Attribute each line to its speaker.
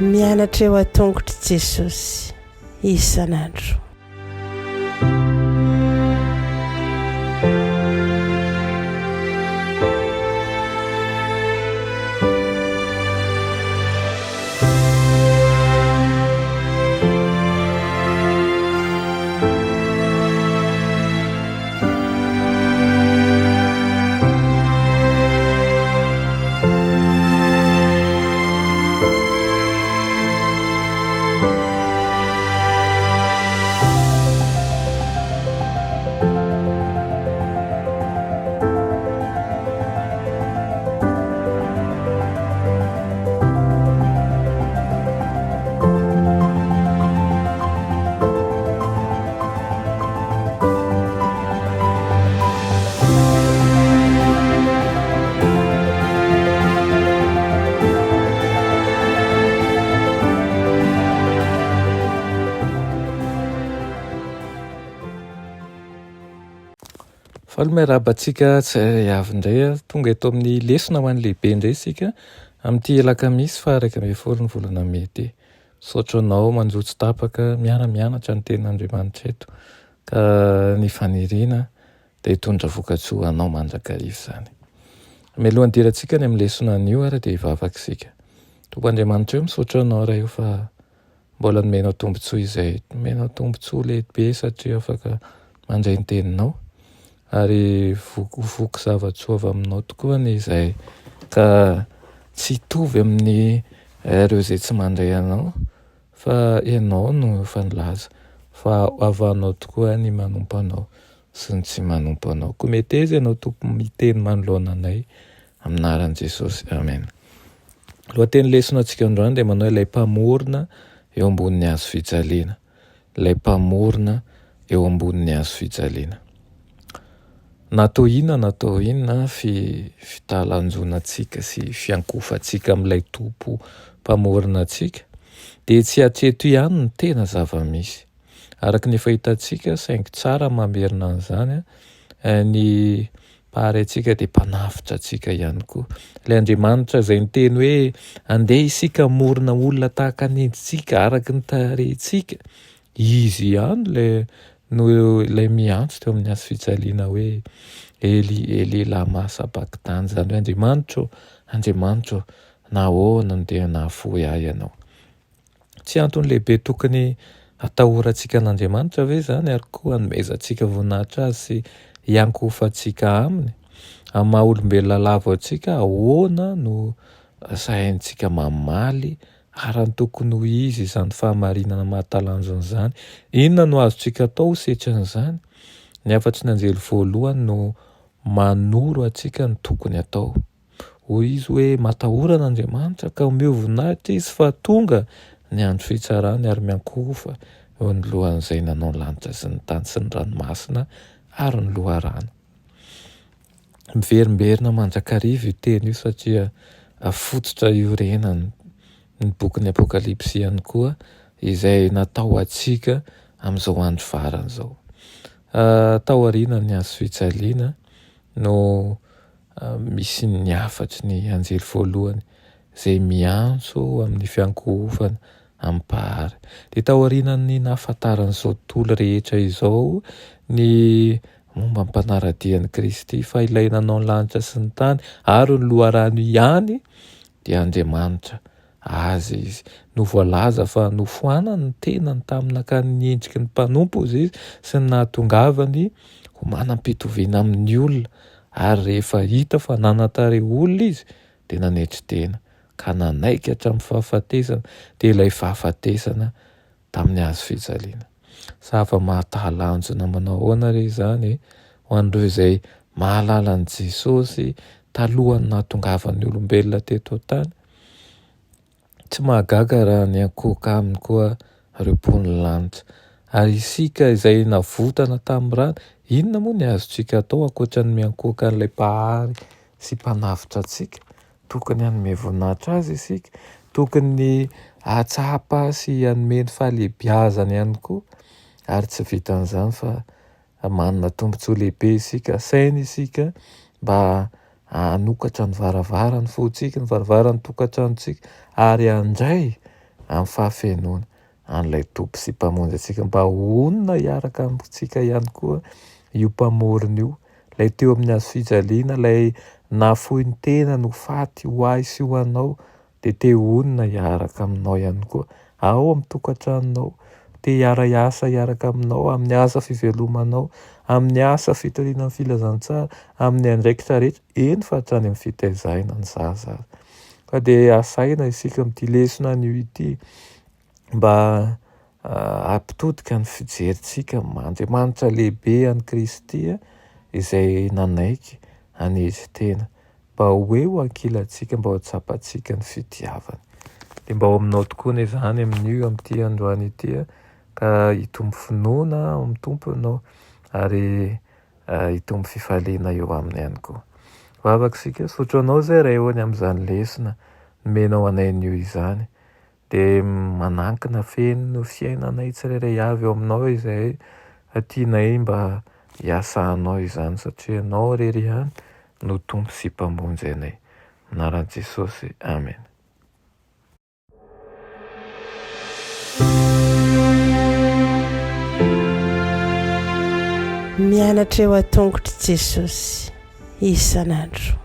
Speaker 1: Mianatra eo an-tongotr'i Jesosy isan'andro.
Speaker 2: Faly miarahaba antsika tsirairay avy indray. Tonga eto amin'ny lesona ho an'ny lehibe indray isika amin'ity alakamisy faha 11 ny volana mey ity. Misaotra anao manjo tsy tapaka miara-mianatra ny tenin'Andriamanitra eto ka ny faniriana dia hitondra vokatsoa ho anao mandrakariva izany. Mialohan'ny hidirantsika any amin'ny lesona anio ary dia hivavaka isika. Tompo Andriamanitra eo, misaotra anao Ray o fa mbola nomenao tombontsoa izay. Nomenao tombontsoa lehibe satria afaka mandray ny teninao ary ho voky zava-tsoa avy aminao tokoa anie izahay ka tsy hitovy amin'ny ireo izay tsy mandray anao fa ianao no efa nilaza fa havanao tokoa ny manompo anao sy ny tsy manompo anao. Koa meteza ianao Tompo miteny manoloana anay amin'ny anaran'i Jesosy. Amen. Lohateny lesona antsika androany dia manao ilay mpamorona eo ambonin'ny hazo fijaliana. Ilay Mpamorona eo ambonin'ny hazo fijaliana. Na atao inona na atao inona fitalanjonantsika sy fiankofantsika amin'ilay Tompo Mpamorona antsika, dia tsy hatreto ihany no tena zava-misy. Araka ny efa hitantsika, saingy tsara mamerina an'izany, ny Mpahary antsika dia Mpanavotra antsika ihany koa. Ilay Andriamanitra izay niteny hoe, Andeha isika hamorona olona tahaka ny endritsika, araka ny tarehintsika. Izy ihany ilay no ilay miantso teo amin'ny hazo fijaliana hoe, Eli, Eli, lama sabaktany, izany hoe Andriamanitro, Andriamanitro, nahoana no dia nahafoy ahy Ianao? Tsy antony lehibe tokony hatahorantsika an'Andriamanitra ve izany ary koa hanomezantsika voninahitra Azy sy hiankohofantsika Aminy? Amin'ny maha olombelona lavo antsika, ahoana no sahintsika mamaly ary ny tokony ho izy izany fahamarinana mahatalanjona izany? Inona no azontsika atao ho setrin'izany? Ny hafatry ny anjely voalohany no manoro antsika ny tokony hatao. Hoy izy hoe, Matahora an'Andriamanitra ka omeo voninahitra Izy fa tonga ny andro fitsarany ary miankohofa eo anoloan'izay nanao ny lanitra sy ny tany sy ny ranomasina ary ny loharano. Miverimberina mandrakariva io teny io satria fototra iorenany ny bokin'ny Apokalypsy ihany koa izay natao ho antsika amin'izao andro farany izao. Taorian'ny hazo fijaliana no misy ny hafatry ny anjely voalohany izay miantso amin'ny fiankohofana amin'ny Mpahary. Dia taorianan'ny nahafantaran'izao tontolo rehetra izao ny momba ny mpanara-dia an'i Kristy fa ilay nanao ny lanitra sy ny tany ary ny loharano ihany dia Andriamanitra Azy izy. No voalaza fa nofoanany ny tenany tamin'ny nakany ny endriky ny mpanompo izy sy ny nahatongavany ho manam-pitoviana amin'ny olona, ary rehefa hita fa nanan-tarehy olona izy dia nanetry tena ka nanaiky hatramin'ny fahafatesana, dia ilay fahafatesana tamin'ny hazo fijaliana. Zava-mahatalanjona manao ahoana re izany ho an'ireo izay mahalala an'i Jesosy talohan'ny nahatongavan'ny olombelona teto an-tany? Tsy mahagaga raha niankohoka aminy koa ireo mponin'ny lanitra. Ary isika izay navotana tamin'ny rany, inona moa ny azontsika atao ankoatra ny miankohoka an'ilay Mpahary sy Mpanavotra antsika? Tokony hanome voninahitra Azy isika. Tokony hahatsapa sy hanome ny fahalehibiazany ihany koa. Ary tsy vitan'izany fa. Manana tombontsoa lehibe isika, asaina isika mba hanokatra ny varavaran'ny fontsika, ny varavaran'ny tokantranontsika ary handray amin'ny fahafenoana an'ilay Tompo sy Mpamonjy antsika mba honina hiaraka amintsika ihany koa io Mpamorona io, ilay teo amin'ny hazo fijaliana, ilay nahafoy ny tenany ho faty ho ahy sy ho anao dia te honina hiaraka aminao ihany koa ao amin'ny tokantranonao, te hiara-hiasa hiaraka aminao amin'ny asa fivelomanao, amin'ny asa fitoriana ny filazantsara, amin'ny andraikitra rehetra, eny fa hatrany amin'ny fitaizana ny zaza aza. Ka dia asaina isika amin'ity lesona anio ity mba hampitodika ny fijerintsika amin'Andriamanitra lehibe an'i Kristy izay nanaiky hanetry tena mba ho eo ankilantsika, mba ho tsapantsika ny fitiavany. Dia mba ao aminao tokoa anie izany amin'io amin'ity androany ity ka hitombo finoana ao amin'ny Tompo ianao ary hitombo fifaliana eo aminy ihany koa. Vavaka isika, sotro anao izay Ray ô ny amin'izany lesona nomenao anay anio izany. Dia manankina feno fiainanay tsirairay avy eo aminao izahay fa tianay mba hiasanao izany satria ianao irery ihany no Tompo sy Mpamonjy anay. Anaran'i Jesosy, Amen.
Speaker 1: Mianatra eo an-tongotr'i Jesosy isan'andro.